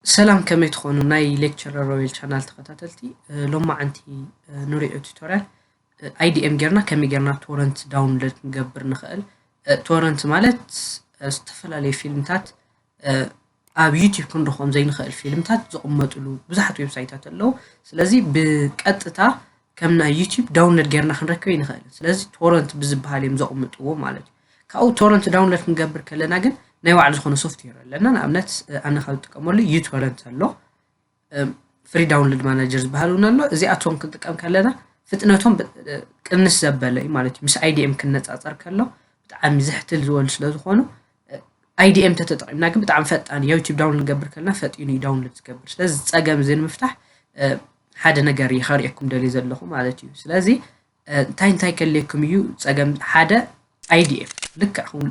ሰላም፣ ከመይ ትኾኑ ናይ ሌክቸረር ሮቤል ቻናል ተኸታተልቲ? እ፣ ሎማዓንቲ፣ እ፣ ንሪኦ ቱቶሪያል፣ እ፣ ኣይዲኤም ጌርና ከመይ ጌርና ቶረንት ዳውንሎድ ክንገብር ንኽእል። እ፣ ቶረንት ማለት፣ እ፣ ዝተፈላለዩ ፊልምታት፣ እ፣ ኣብ ዩቲዩብ ክንረኽቦም ዘይንኽእል ፊልምታት ዝቕመጥሉ ብዙሓት ዌብሳይታት ኣለዉ። ስለዚ ብቀጥታ ከም ናይ ዩቲዩብ ዳውንሎድ ጌርና ክንረክብ ይንኽእል። ስለዚ ቶረንት ብዝበሃል እዮም ዘቕምጥዎ ማለት እዩ። ካብኡ ቶረንት ዳውንሎድ ክንገብር ከለና ግን ናይ ባዕሉ ዝኾነ ሶፍትዌር ኣለና። ንኣብነት፣ እ፣ ኣነ ካብ ዝጥቀመሉ ዩቶረንት ኣሎ፣ እ፣ ፍሪ ዳውንሎድ ማናጀር ዝበሃል እውን ኣሎ። እዚኣቶም ክንጥቀም ከለና ፍጥነቶም ብ-፣ እ፣ ቅንስ ዘበለ እዩ ማለት እዩ። ምስ ኣይዲኤም ክነጻጸር ከሎ ብጣዕሚ ዝሕትል ዝበሉ ስለ ዝኾኑ፣ እ፣ ኣይዲኤም ተተጠቒምና ግን ብጣዕሚ ፈጣን እዩ። ዩቲዩብ ዳውንሎድ ንገብር ከለና ፈጢኑ እዩ ዳውንሎድ ዝገብር። ስለዚ ጸገም እዚ ንምፍታሕ፣ እ፣ ሓደ ነገር እየ ከርእየኩም ደልየ ዘለኹ ማለት እዩ። ስለዚ፣ እ፣ እንታይ እንታይ ከድልየኩም እዩ ጸገም? ሓደ ኣይዲኤም፣ ልክዕ ከም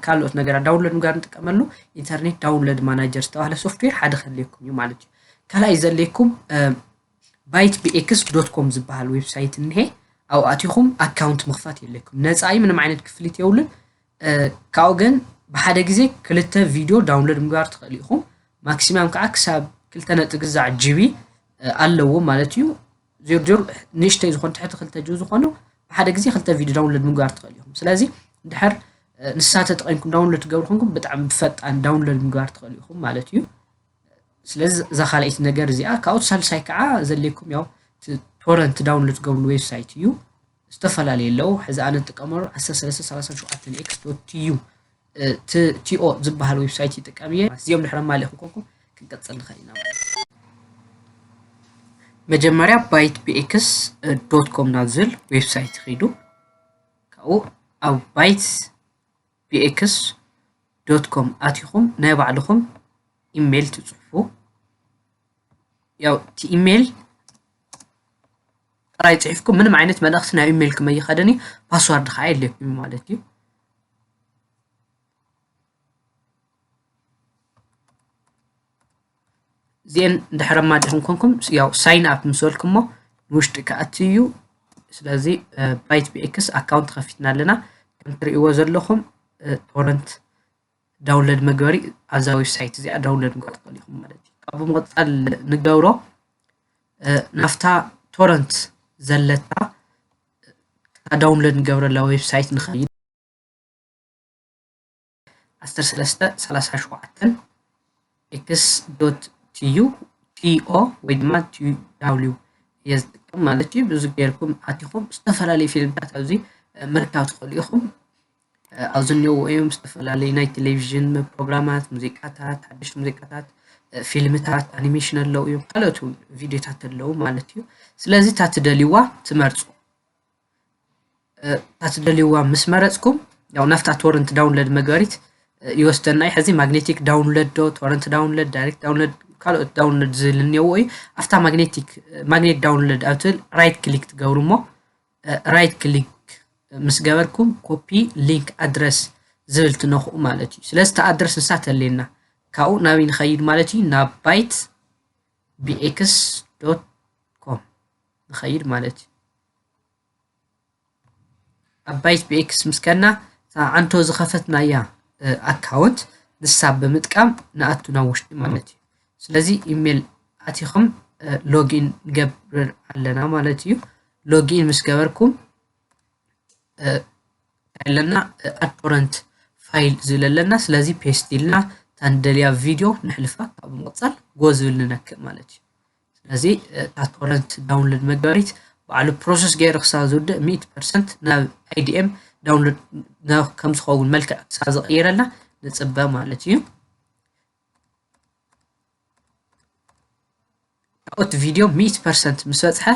ካልኦት ነገራት ዳውንሎድ ምግባር ንጥቀመሉ ኢንተርኔት ዳውንሎድ ማናጀር ዝተባህለ ሶፍትዌር ሓደ ከድልየኩም እዩ ማለት እዩ። ካልኣይ ዘድልየኩም፣ እ፣ ባይት ቢኤክስ ዶት ኮም ዝበሃል ዌብሳይት እኒሄ። ኣብኡ ኣቲኹም ኣካውንት ምኽፋት የድልየኩም። ነጻ እዩ፣ ምንም ዓይነት ክፍሊት የብሉን። እ፣ ካብኡ ግን ብሓደ ግዜ ክልተ ቪድዮ ዳውንሎድ ምግባር ትኽእሉ ኢኹም። ማክሲማም ከዓ ክሳብ ክልተ ነጥቢ ግዛዕ ጂቢ፣ እ፣ ኣለዎ ማለት እዩ። ዜሮ ዜሮ ንእሽተይ ዝኾኑ፣ ትሕቲ ክልተ ጂቢ ዝኾኑ ብሓደ ግዜ ክልተ ቪድዮ ዳውንሎድ ምግባር ትኽእሉ ኢኹም። ስለዚ እንድሕር፣ እ፣ ንሳ ተጠቒምኩም ዳውንሎድ ትገብሩ ኮንኩም ብጣዕሚ ብፈጣን ዳውንሎድ ምግባር ትኽእሉ ኢኹም ማለት እዩ። ስለዚ እዛ ካልኣይቲ ነገር እዚኣ፣ ካብኡ ሳልሳይ ከዓ ዘድልየኩም ያው ት-፣ ቶረንት ዳውንሎድ ትገብርሉ ዌብሳይት እዩ። ዝተፈላለዩ ኣለዉ። ሕዚ ኣነ እጥቀመሉ ዓሰርተ ሰለስተ ሰላሳ ሸውዓተ ኤክስ ዶት ቲዩ፣ እ፣ ት-፣ ቲኦ ዝበሃል ዌብሳይት ይጥቀም እየ። እዚኦም ድሕሪ ኣማሊእኩም ኮንኩም ክንቀጽል ንኽእል ኢና ማለት እዩ። መጀመርያ ባይት ቢኤክስ ዶት ኮም ናብ ዝብል ዌብሳይት ኺዱ። ካብኡ ኣብ ባይት ቢኤክስ ዶት ኮም ኣቲኹም ናይ ባዕልኹም ኢሜይል ትጽሕፉ። ያው እቲ ኢሜይል ጥራይ ጽሒፍኩም ምንም ዓይነት መልእኽቲ ናብ ኢሜይልኩም ኣይኸድን እዩ፣ ፓስዋርድ ከዓ የድልየኩም እዩ ማለት እዩ። እዚአን እንድሕር ኣማሊእኩም ኮንኩም ያው ሳይን ኣፕ ምስ በልኩሞ ንውሽጢ ክኣቱ እዩ። ስለዚ፣ እ፣ ባይት ቢኤክስ ኣካውንት ከፊትና ኣለና። ከም ትርእይዎ ዘለኹም፣ እ፣ ቶረንት ዳውንሎድ መግበሪ ኣብዛ ዌብሳይት እዚኣ ዳውንሎድ ምግባር ትኽእሉ ኢኹም ማለት እዩ። ካብ ብምቕጻል ንገብሮ፣ እ፣ ናብታ ቶረንት ዘለታ፣ እታ ዳውንሎድ ንገብረላ ዌብሳይት ንኸይድ። ዓሰርተ ሰለስተ ሰላሳ ሸውዓተ ኤክስ ዶት ቲዩ፣ ቲኦ ወይ ድማ ቲዩ ዳብሊው እየ ዝጥቀም ማለት እዩ። ብዙ ጌርኩም ኣቲኹም ዝተፈላለዩ ፊልምታት ኣብዚ፣ እ፣ ምርካብ ትኽእሉ ኢኹም። እ፣ ኣብዚ እኒአው እዮም ዝተፈላለዩ ናይ ቴሌቪዥን ፕሮግራማት፣ ሙዚቃታት፣ ሓደሽቲ ሙዚቃታት፣ እ፣ ፊልምታት፣ ኣኒሜሽን ኣለዉ እዮም፣ ካልኦት እውን ቪድዮታት ኣለዉ ማለት እዩ። ስለዚ እታ ትደልይዋ ትመርጹ። እ፣ እታ ትደልይዋ ምስ መረጽኩም፣ ያው ናብታ ቶረንት ዳውንሎድ መግበሪት፣ እ፣ ይወስደና እዩ። ሕዚ ማግኔቲክ ዳውንሎድ ዶ፣ ቶረንት ዳውንሎድ፣ ዳይሬክት ዳውንሎድ፣ ካልኦት ዳውንሎድ ዝብል እኒአዎ እዩ። ኣብታ ማግኔቲክ፣ እ፣ ማግኔት ዳውንሎድ ኣብ ትብል ራይት ክሊክ ትገብሩ እሞ፣ እ፣ ራይት ክሊክ ምስ ገበርኩም ኮፒ ሊንክ ኣድረስ ዝብል ትነኽኡ ማለት እዩ። ስለዚ እታ ኣድረስ ንሳ ተድልየና። ካብኡ ናበይ ንኸይድ ማለት እዩ? ናብ ባይት ቢኤክስ ዶት ኮም ንኸይድ ማለት እዩ። ኣብ ባይት ቢኤክስ ምስ ከድና እታ ዓንቶ ዝኸፈትናያ፣ እ፣ ኣካውንት ንሳ ብምጥቃም ንኣቱ ናብ ውሽጢ ማለት እዩ። ስለዚ ኢሜል ኣቲኹም፣ እ፣ ሎጊን ንገብር ኣለና ማለት እዩ። ሎጊን ምስ ገበርኩም፣ እ፣ እንታይ ኣለና? እ፣ ኣድ ቶረንት ፋይል ዝብል ኣለና። ስለዚ ፔስት ኢልና እታ ንደልያ ቪድዮ ንሕልፋ፣ ካብኡ ምቕጻል ጎ ዝብል ንነክእ ማለት እዩ። ስለዚ፣ እ፣ እታ ቶረንት ዳውንሎድ መግበሪት ባዕሉ ፕሮሰስ ገይሩ ክሳብ ዝውድእ ሚእቲ ፐርሰንት ናብ ኣይዲኤም ዳውንሎድ ናብ፣ ከም ዝኸውን መልክዕ ክሳብ ዝቕይረልና ንጽበ ማለት እዩ። እቲ ቪድዮ ሚእቲ ፐርሰንት ምስ በጽሐ፣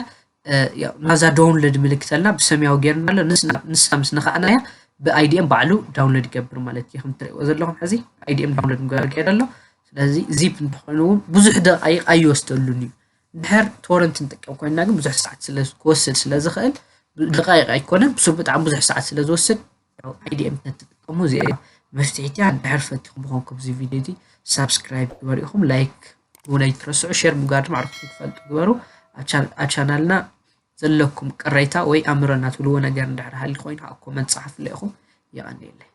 እ፣ ያው ናብዛ ዳውንሎድ ምልክት ኣላ ብሰማያዊ ጌርና ኣሎ። ንስ-፣ ንሳ ምስ ነኻእናያ ብኣይዲኤም ባዕሉ ዳውንሎድ ይገብር ማለት እዩ። ከም ትርእይዎ ዘለኹም ሕዚ ኣይዲኤም ዳውንሎድ ምግባር ገይሩ ኣሎ። ስለዚ ዚፕ እንተኾይኑ እውን ብዙሕ ደቃይቕ ኣይወስደሉን እዩ። እንድሕር ቶረንት ንጥቀም ኮይንና ግን ብዙሕ ሰዓት ስለ ክወስድ ስለ ዝኽእል፣ ደቃይቕ ኣይኮነን፣ ብሱ ብጣዕሚ ብዙሕ ሰዓት ስለ ዝወስድ፣ ያው ኣይዲኤም ተትጥቀሙ እዚኣ እያ መፍትሒት እያ። እንድሕር ፈቲኹም ብኾንኩም እዚ ቪድዮ እዚ ሳብስክራይብ ግበሩ ኢኹም፣ ላይክ እውን ኣይትረስዑ፣ ሼር ምግባር ድማ ኣዕሩኽትኩም ክፈልጡ ግበሩ። ኣብ ቻን-፣ ኣብ ቻናልና ዘለኩም ቅሬታ ወይ ኣምረና ትብልዎ ነገር እንድሕር ሃልዩ ኮይኑ ኣብ ኮመንት ጸሓፉለይ ኢኹም። የቐንየለይ።